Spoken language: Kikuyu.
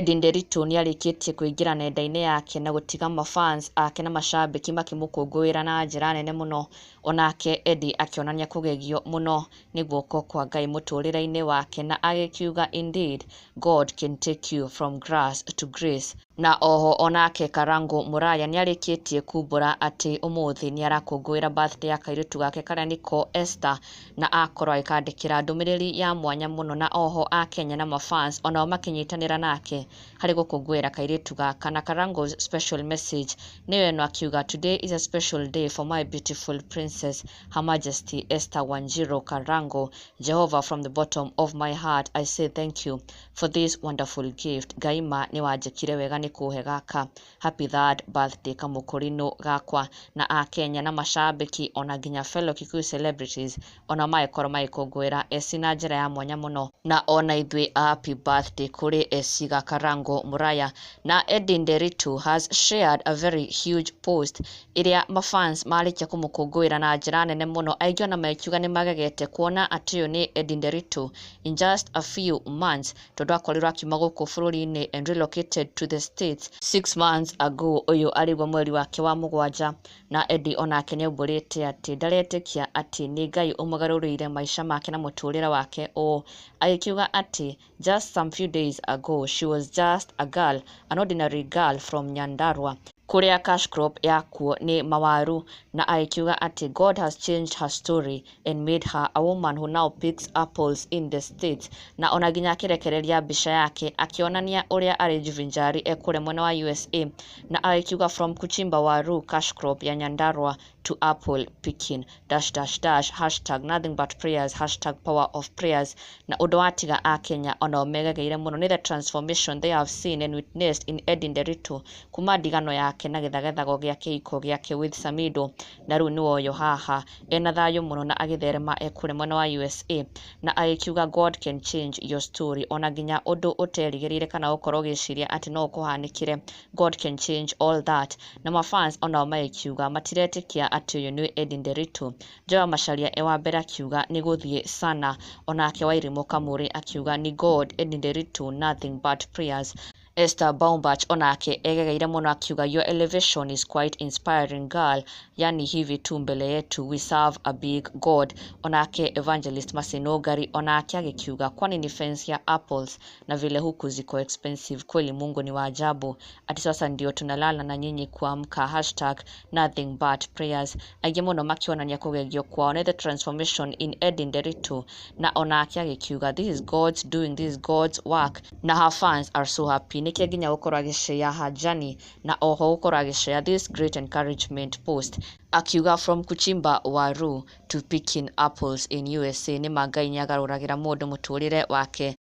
Edday Nderitu nĩarĩkĩtie kũingĩra nenda-inĩ yake na gũtiga mafans ake na macambĩki makĩmũkũngũĩra na njĩra nene mũno. Onake Edday akĩonania kũgegio mũno nĩ guoko kwa Ngai mũtũrĩre-inĩ wake na agĩkiuga, "Indeed, God can take you from grass to grace." Na oho onake Karangu Muraya nĩarĩkĩtie kumbũra atĩ ũmũthĩ nĩarakũngũĩra birthday ya kairĩtu gake karĩa nĩko Esther, na akorwo agĩkandĩkĩra ndũmĩrĩri ya mwanya mũno, na oho akenya na mafans onao makĩnyitanĩra nake harĩ gũkũngũĩra kairĩtu gaka. Na Karangu's special message nĩyo ĩno, akiuga, "Today is a special day for my beautiful princess, Her Majesty Esther Wanjiru Karangu. Jehovah, from the bottom of my heart I say thank you for this wonderful gift. Ngaima nĩ wanjĩkire wega nĩ kũhe gaka. Happy third birthday, kamũkũrinũ gakwa." Na akenya na macambĩki ona nginya fellow Kikuyu celebrities ona magĩkorwo magĩkũngũĩra Esi na njĩra ya mwanya mũno, na ona ithuĩ happy birthday kũrĩ Esi Gakarango Muraya. Na Edday Nderitu has shared a very huge post ĩrĩa mafans marĩkia kũmũkũngũĩra na njĩra nene mũno, aingĩ ona makiuga nĩ magegete kuona atĩ ũyũ nĩ Edday Nderitu in just a few months, tondũ akorirwo akiuma gũkũ bũrũri-inĩ and relocated to the States 6 months ago. Ũyũ arĩguo mweri wake wa mũgwanja, na Edday onake nĩaumbũrĩte atĩ ndaretĩkia atĩ nĩ Ngai ũmũgarũrĩire maica make na mũtũrĩre wake ũũ, agĩkiuga atĩ just some few days ago she was just a girl, an ordinary girl from Nyandarua, kũrĩa cash crop yakuo nĩ mawaru, na agĩkiuga atĩ God has changed her story and made her a woman who now picks apples in the States. Na ona nginya akĩrekereria mbica yake akĩonania ũrĩa arĩ jivinjari ekũrĩa mwena wa USA, na agĩkiuga, "From kuchimba waru, cash crop ya Nyandarua, to apple picking dash dash dash #NothingButPrayers #PowerOfPrayers." Na ũndũ watiga akenya onao megegeire mũno nĩ the transformation they have seen and witnessed in Edday Nderitu kuma ndigano yake na gĩthagethago gĩa kĩhiko gĩake with Samido, na rĩu nĩwe ũyũ haha ena thayũ mũno na agĩtherema ekũrĩa mwena wa USA, na agĩkiuga God can change your story, ona nginya ũndũ ũterĩgĩrĩire kana ũkorwo ũgĩciria atĩ no ũkũhanĩkĩre, God can change all that. Na mafans onao magĩkiuga matiretĩkia atĩ ũyũ nĩ Edday Nderitu. Joa Macharia e wa mbere akiuga nĩ gũthiĩ sana, onake Wairimũ Kamuri akiuga ni God, Edday Nderitu, nothing but prayers. Esther Baumbach onake egegeire mũno akiuga, "Your elevation is quite inspiring, girl, yani hivi tu mbele yetu, we serve a big God." Onake Evangelist Masinogari onake agĩkiuga, "Kwani ni fence ya apples na vile huku ziko expensive? Kweli Mungu ni wa ajabu, ati sasa ndio tunalala na nyinyi kuamka #NothingButPrayers." Aingĩ mũno makĩonania kũgegio kwao nĩ the transformation in Edday Nderitu, na onake agĩkiuga, "This is God's doing, this is God's work," na her fans are so happy, nĩkĩo nginya gũkorwo agĩshare her journey na oho gũkorwo agĩshare this great encouragement post, akiuga, "From kuchimba waru to picking apples in USA, nĩ ma Ngai nĩagarũragĩra mũndũ mũtũrĩre wake."